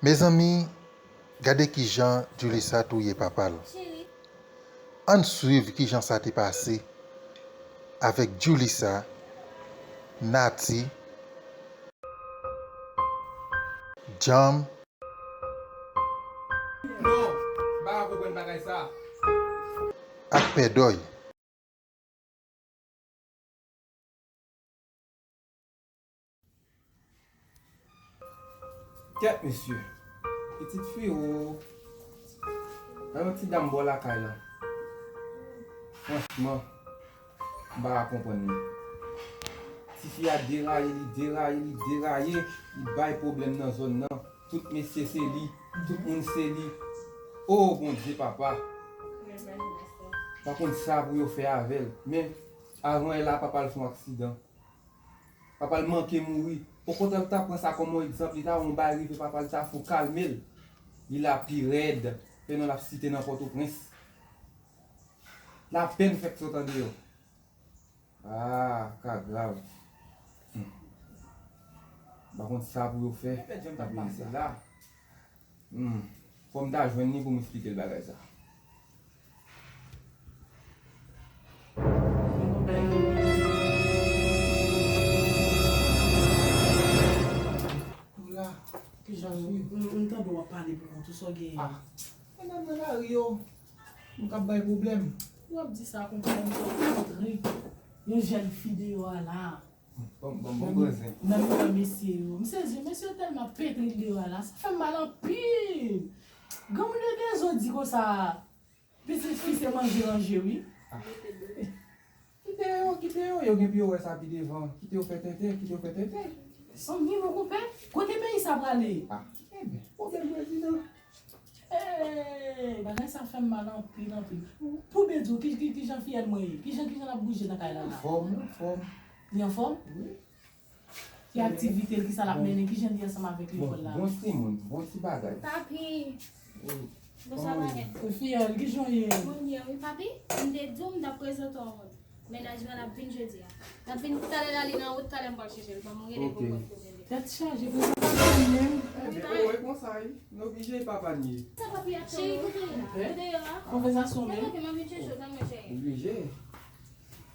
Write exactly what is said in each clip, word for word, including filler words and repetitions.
Mezanmi, gade kijan Julissa touye papa l. Ann swiv kijan sa te pase avèk Julissa, Nati, Jam. Non, m pa ka konprann bagay sa. Ak Pè Dòy. Kèt mesye, pitit fi ou, nan yon ti dam bò lakay la. Franchman, m pa ka konprann li. Tifi a deraye, li deraye, li deraye, li bay pwoblèm nan zòn nan. Tout mesye se li, tout moun se li. O Bondye papa. Pa konn sa pou yo fè avè l. Men, avan yè la, papa l fè yon aksidan. Papa l manke mouri. Okontrè, l ta pran sa kòm yon egzanp, li ta wè yon bagay rive papa l, li ta fè w kalme l. Li la pi rèd, fè non l ap site nan Pòtoprens. Lapèn fèk sot andeyò. Ah, ka grav. Hmm. M pa konn sa pou yo fè nan peyi sa. Hmm. Fò m ta jwenn li pou m esplike l bagay sa. Kijan m tande w ap pale pou kont ou, sa w genyen? Ah, men nan lari yo, nou k ap bay pwoblèm. W ap di sa konsa, m te rankontre yon jèn fi deyò a la. Bon, bon, bon, bon zen. Nan mitan mesye yo. M sezi, mesye yo tèlman ap petre l deyò a la. Sa fè m mal anpil. Granmoun yo gen zo di konsa, pitit fi se manje ranje, wi. Kite yo, kite yo. Yo gen pou yo wè sa pi devan. Kite yo fè tenten, kite yo fè tenten. Zanmi, mon konpè, kote peyi sa prale? Ah, enben, pwoblèm prezidan. Hey, bagay sa fè m mal anpil, anpil. Pou byen di w, ki, ki, kijan fiyèl mwen ye? Kijan, kijan l ap bouje nan kay la la? Anfòm, anfòm. Li anfòm? Wi. Ki aktivite l, kisa l ap mennen, kijan li ansanm avèk lekòl la? Bon, bon timoun, bon ti bagay. Papi! Wi. Bonswa, madanm. Fiyèl, kijan w ye? Mwen byen, wi, papi. M te di w m t ap prezante w yon moun. Mennaj mwen ap vin jodi a. N ap vin talè la, li nan wout, talè m pral chèche l. Ban m rele pou mwen pou vini. Tèt chaje, prezantasyon menm. Ebyen, ou wè konsa wi. Nou oblije papa n ye. Sa papi ap cheri, kote l la? Ou deyò a? Konvèsasyon menm. Kote m ap vin chèche w, tann mwen cheri. Oblije.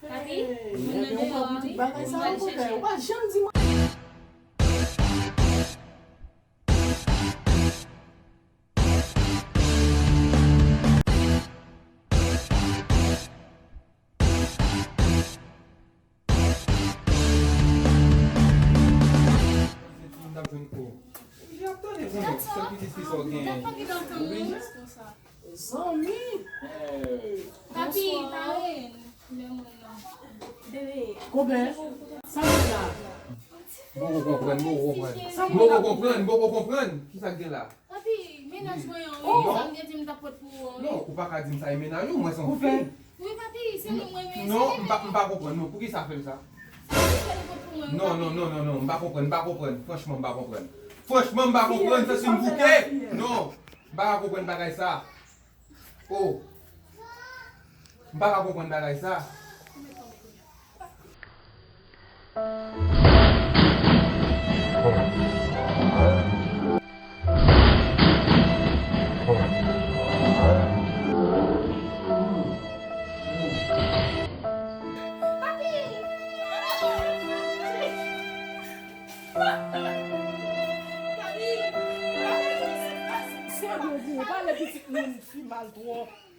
Papi, moun nan deyò a wi. Ou pral chèche l. Ou pa janm di mwen. Zanmi! Papi, pare. Konbyen? Sa gen la? M poko konprann, m poko konprann. M poko konprann, m poko konprann. Kisa k gen la? Papi, mennaj mwen an wi, sa m te di m t ap pot pou ou an wi. Non, ou pa ka di m sa e mennaj ou, mwen se yon fi. Wi papi, se li mwen menm. Non, m pa, m pa konprann non, poukisa fè m sa? Sa ki fè l pot pou mwen wi papi? Non, non, non, non, non, m pa konprann, m pa konprann, franchman m pa konprann. Franchman m pa konprann, santi m bouke. Non, m pa ka konprann bagay sa. Oh. M pa ka konprann bagay sa. Sèl Bondye, pale pitit moun fi mal twòp.